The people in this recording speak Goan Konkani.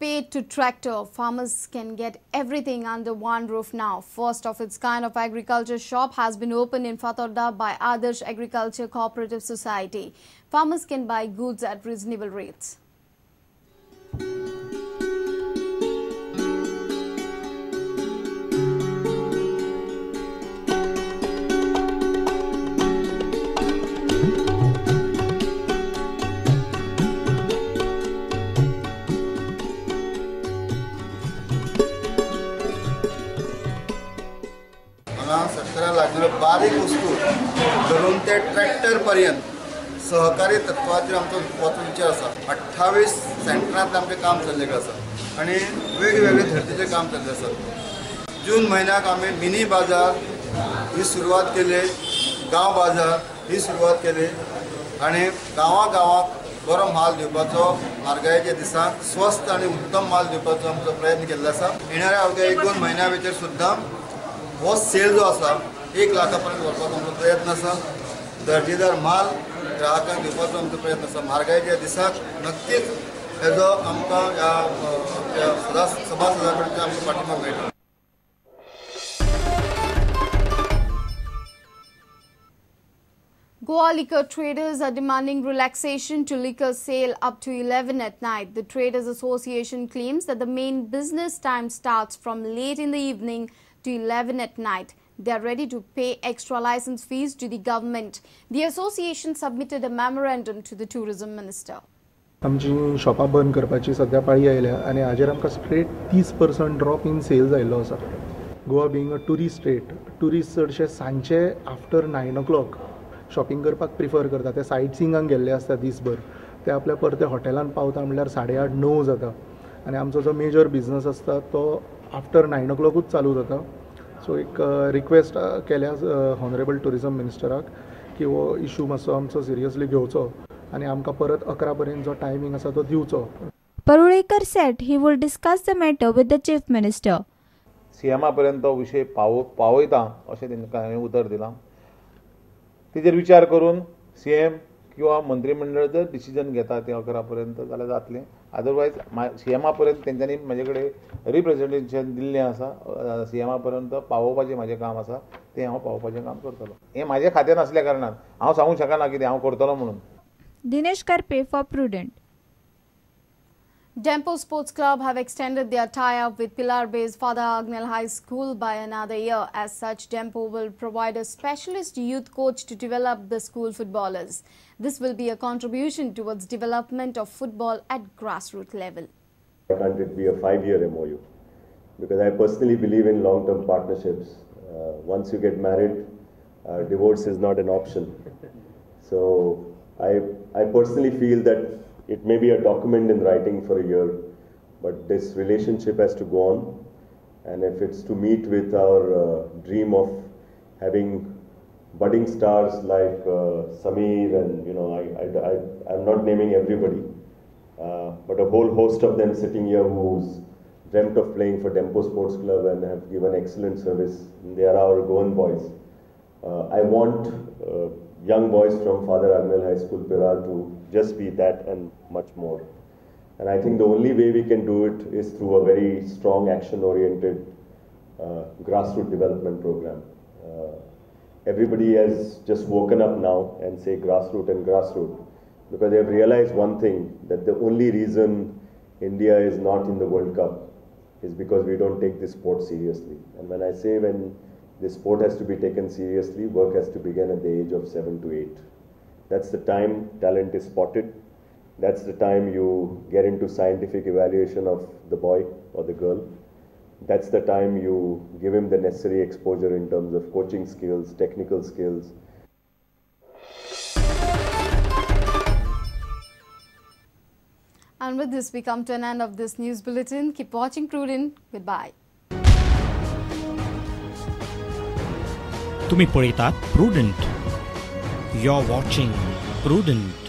spade to tractor, farmers can get everything under one roof now. First of its kind of agriculture shop has been opened in Fatorda by Adarsh Agriculture Cooperative Society. Farmers can buy goods at reasonable rates. लागलेलो बारीक वस्तू धरून ते ट्रॅक्टर पर्यंत सहकारी तत्वाचेर आमचो वचो विचार आसा. 28 सेंटरांत आमचें काम चल्लेलें आसा आनी वेगवेगळे धर्तीचें काम चल्लें आसा. जून म्हयन्याक आमी मिनी बाजार ही सुरवात केली, गांव बाजार ही सुरवात केली आनी गांवा गांवाक बरो म्हाल दिवपाचो, म्हारगायेच्या दिसांक स्वस्त आनी उत्तम म्हाल दिवपाचो आमचो प्रयत्न केल्लो आसा. येणाऱ्या अवघ्या 1-2 म्हयन्या भितर सुद्दां हो सेल जो आसा 1 लाखा पर्यंत व्हरपाचो आमचो प्रयत्न आसा. दर्जेदार माल ग्राहकांक दिवपाचो आमचो प्रयत्न आसा. म्हारगायेच्या दिसाक नक्कीच हेजो आमकां ह्या आमच्या सभासदां कडच्यान आमकां पाठिंबा मेळटा. Goa liquor traders are demanding relaxation to liquor sale up to 11 at night. The Traders Association claims that the main business time starts from late in the evening to 11 at night. They are ready to pay extra license fees to the government. The association submitted a memorandum to the tourism minister. आमची शॉपां बंद करपाची सध्या पाळी आयल्या आनी हाजेर आमकां स्ट्रेट 30% ड्रॉप इन सेल्स आयिल्लो आसा. Goa being a tourist state, tourist चडशे सांजचे आफ्टर 9 o'clock shopping करपाक प्रिफर करता. ते सायट सिंगाक गेल्ले आसता दीसभर, ते आपल्या परते हॉटेलान पावता म्हणल्यार 8:30-9 जाता आनी आमचो जो मेजर बिजनस आसता तो आफ्टर 9 o'clockूच चालू जाता. सो एक रिक्वेस्ट केल्या ऑनरेबल टुरिजम मिनिस्टराक की हो इशू मातसो आमचो सिरियसली घेवचो आनी आमकां परत 11 पर्यंत जो टायमींग आसा तो दिवचो. Parulekar said he will discuss the matter with the chief minister. सीएमा पर्यंत तो विशय पावयता अशें तांकां हांवें उतर दिलां. तेजेर विचार करून सीएम किंवा मंत्रीमंडळ जर डिसिजन घेता तें 11 पर्यंत जाल्यार जातलें. अदरवायज सीएमा पर्यंत तेंच्यांनी म्हाजे कडेन रिप्रेजेंटेशन दिल्लें आसा, सीएमा पर्यंत पावोवपाचें म्हाजें काम आसा, तें हांव पावोवपाचें काम करतलो. हें म्हाजें खातें नासल्या कारणान हांव सांगूंक शकना कितें हांव करतलो म्हणून. Dinesh Karpe for Prudent. Dempo Sports Club have extended their tie-up with Pilar-based Father Agnel High School by another year. As such, Dempo will provide a specialist youth coach to develop the school footballers. This will be a contribution towards development of football at grassroots level. Why can't it be a 5-year MOU? Because I personally believe in long-term partnerships. Once you get married, divorce is not an option. So I personally feel that it may be a document in writing for a year, but this relationship has to go on. And if it's to meet with our dream of having budding stars like Samir and, you know, I'm not naming everybody, but a whole host of them sitting here who's dreamt of playing for Dempo Sports Club and have given excellent service. They are our Goan boys. I want young boys from Father Agnel High School, Pilar, to just be that and much more. And I think the only way we can do it is through a very strong action-oriented grassroots development program. Everybody has just woken up now and say grassroots and grassroots, because they have realized one thing, that the only reason India is not in the World Cup is because we don't take this sport seriously. And when I say when this sport has to be taken seriously, work has to begin at the age of 7 to 8. That's the time talent is spotted. That's the time you get into scientific evaluation of the boy or the girl. That's the time you give him the necessary exposure in terms of coaching skills, technical skills. And with this, we come to an end of this news bulletin. Keep watching Prudent. Goodbye. तुम्ही पळयतात Prudent. You're watching Prudent.